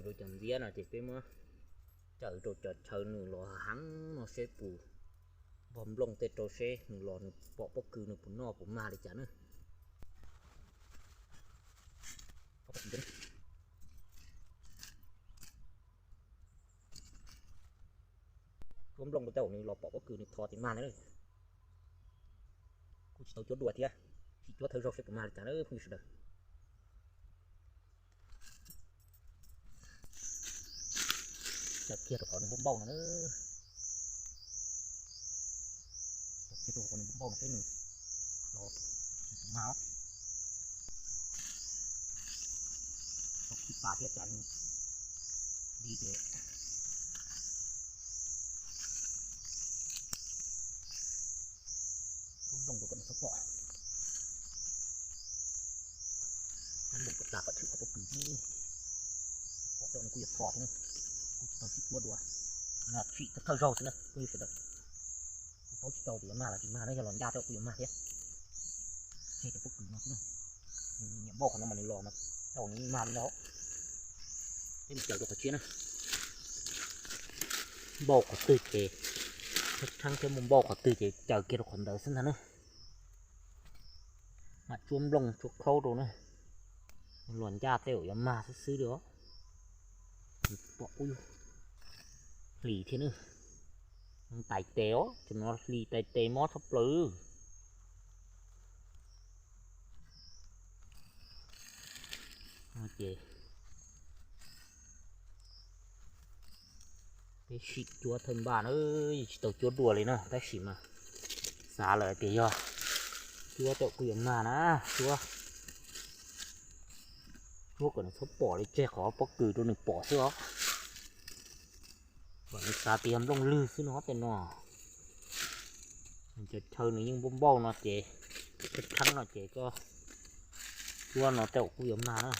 Rau cov ntxiab no ces peb muab cawm rau cov chaw nws los heev no seb puas npog nplooj tej rau seb nws los nws pom pob kws nws puas noj puas mag li cas na. Cuab nplooj rau tej nws los pom pob kws nws thov ces mag na. Kuj tsis tau cuab dua thiab, sim cuab thawj zaug seb puas mag li cas na phooj ywg sawv daws. Cawm kiag rau qhov nws npauj npauj no na. Cawm kiag rau qhov nws npauj npauj no peb nws los mag os. Tau khib pas thiab cas li ces cuab nplooj rau kom nws txhob pom. Cuab nplooj kom tas kom tshwm qhov pob kws. Pom tej nws kuj yuav thov thiab na. Kuj tsis tau sim cuab dua, no sim thawj zaug xwb na phooj ywg sawv daws. Kuj paub tsis tau tias yuav mag los tsis mag na, yog los ncaj tej kuj yuav mag thiab. Tseg cov pob kws no xwb na. Nws nyiam npauj qhov no mas nws los mas tej nws mag li no. Peb mus cawm rau qhov tshiab na. Npauj qhov twg ces, tshab tshaib thiab mus npauj qhov twg ces cawm kiag rau qhov ntawd xwb ntag na. Mam tsuab nplooj tsuab khaub rau na. Los ncaj tej yuav mag xwb xwb li os. Pom kuj hlis thiab na. Tais tes os, cov no hlis tais tes mob tshaj plaws. Ces peb sim cuab thawj npaj na, tsis tau cuab dua li na, tab sis mas xav lawm tias yog cuab tej kuj yuav mag na, cuab, cuab kom nws txhob pom li, tseg qhov pob kws rau nws pom xwb os. Kom nws xav tias yog nplooj lwg xwb no tej no. Cov chaw nws yeej npauj npauj no ces, tshab tshaib no ces koj cuab no tej kuj yuav mag na.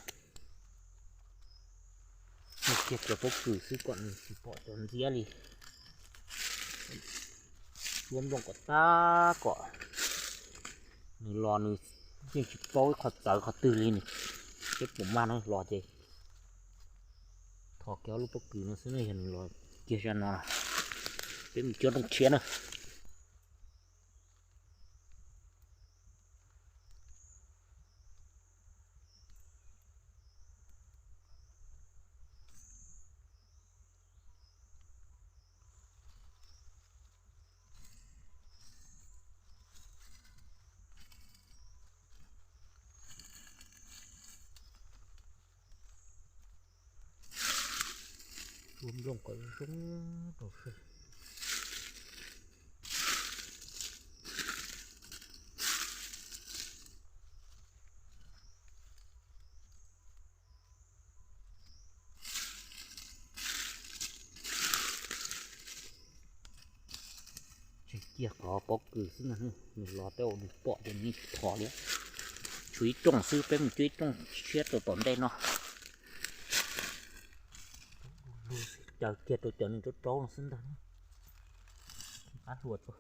Mus kiag cov pob kws xwb kom nws tsis pom cov ntxiab li. Cuab nplooj kom tag kom nws los nws yeej tsis paub ib qho txawv qhov twg li nws, seb puas mag no los ces thov kiag ob lub pob kws no xwb na, yog nws los kiag zaj no, peb mus cuab nplooj tshiab na. Cuab nplooj kom zoo rau seb. Tseg kiag qhov pob kws xwb na, nws los tej nws pom ces nws yeej tsis thov li. Tshuav ib rooj xwb, peb mus cuab ib rooj tshiab rau tom ntej no. Caw kiag rau cov nws raub raub no xwb ntag. Qab hluas tso.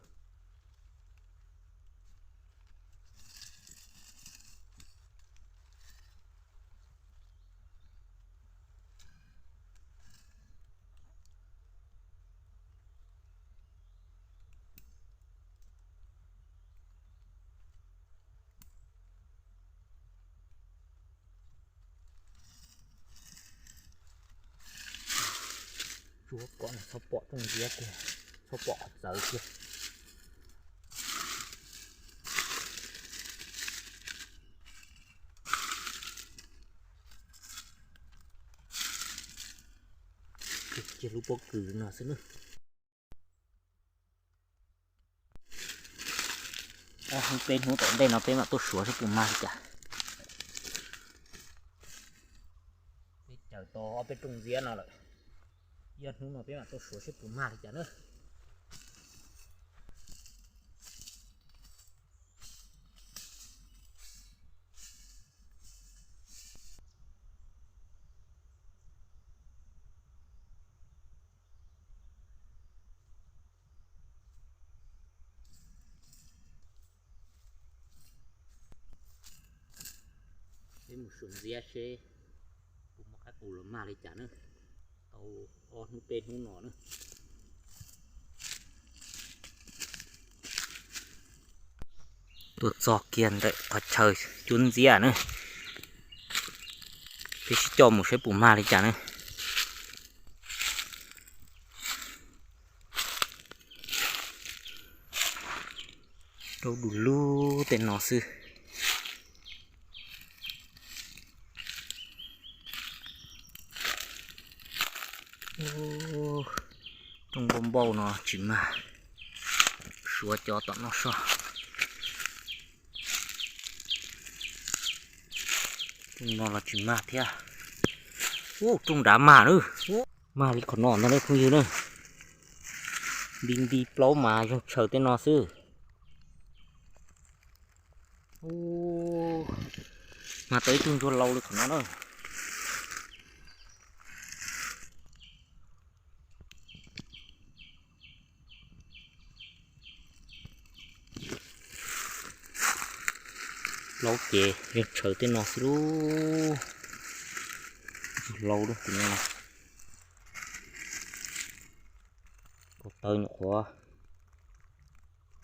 Tsuab kom txhob pom rooj ntxiab kiag, txhob pom qhov txawv kiag. Kiag lub pob kws no xwb na. Ob hnub peb hnub tom ntej no peb mam tuaj suav seb puas mag li cas. Peb cawm tau ob peb rooj ntxiab no lawm, ib ob hnub no peb mam tuaj suav seb puas mag li cas na. Peb mus suav ntxiab seb puas muaj qab qus los mag li cas na. Tau ob hnub peb hnub no na. Tuaj txog kiag ntawm qhov chaw cuab ntxiab na, peb sib coj mus saib puas mag li cas na. Rau du lug tej no xwb. Rooj npauj npauj no tsis mag, suav cov tom no soj. Rooj no los tsis mag thiab. Ub, rooj nrad mag na. Mag li qhov no ntag phooj ywg na. Nti nti plaub mas zeeg tshaws tej no xwb. Ub, mag tau ib tug ntsuag laus li qhov no na. Plaub ces yeej tshaws tej no xwb lub. Ntsuag laus lub tus no. Ko taw nyuam qhuav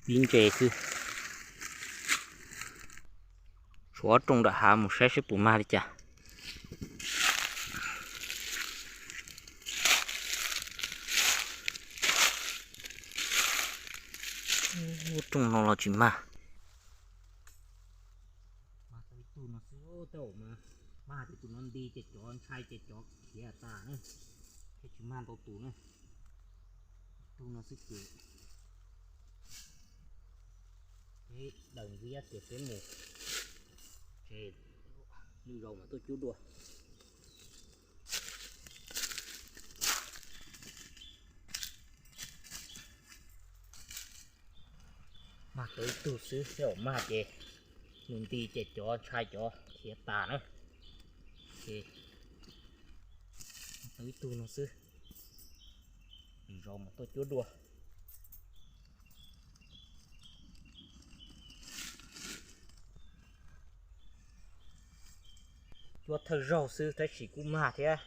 pib ntse xwb. Tshuav ob rooj nram hav mus saib seb puas mag li cas. Ub, rooj no los tsis mag. Mag tau ib tug no xwb, tej zaum mas, mag hais tias tus no nti ces cov ntshai ces cov khiav tas na, thiaj tsis mag ntau tus na. Ib tug no xwb ces peb daws ntxiab ces peb mus, ces lwm zaus mam tuaj cuab dua. Mag tau ib tug xwb, tej zaum mag ces nws nti ces cov ntshai cov khiav tas na. Ces mag tau ib tug no xwb, lwm zaus mam tuaj cuab dua. Cuab thawj zaug xwb tab sis kuj mag thiab.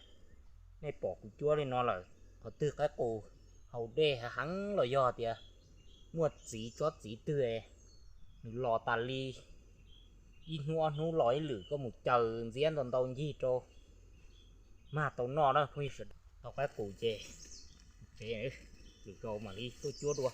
Nej pom kuv cuab li no lawm, qhov twg qaib qus haus dej heev los yog tias muaj txiv tsob txiv twg, nws los tas li ib hnub ob hnub los ib lwm koj mus caws ntxiab ntau ntau ncig rau mag tau noj na phooj ywg sawv daws. Tau qaib qus ces tsev, lwm zaus mam li tuaj cuab dua.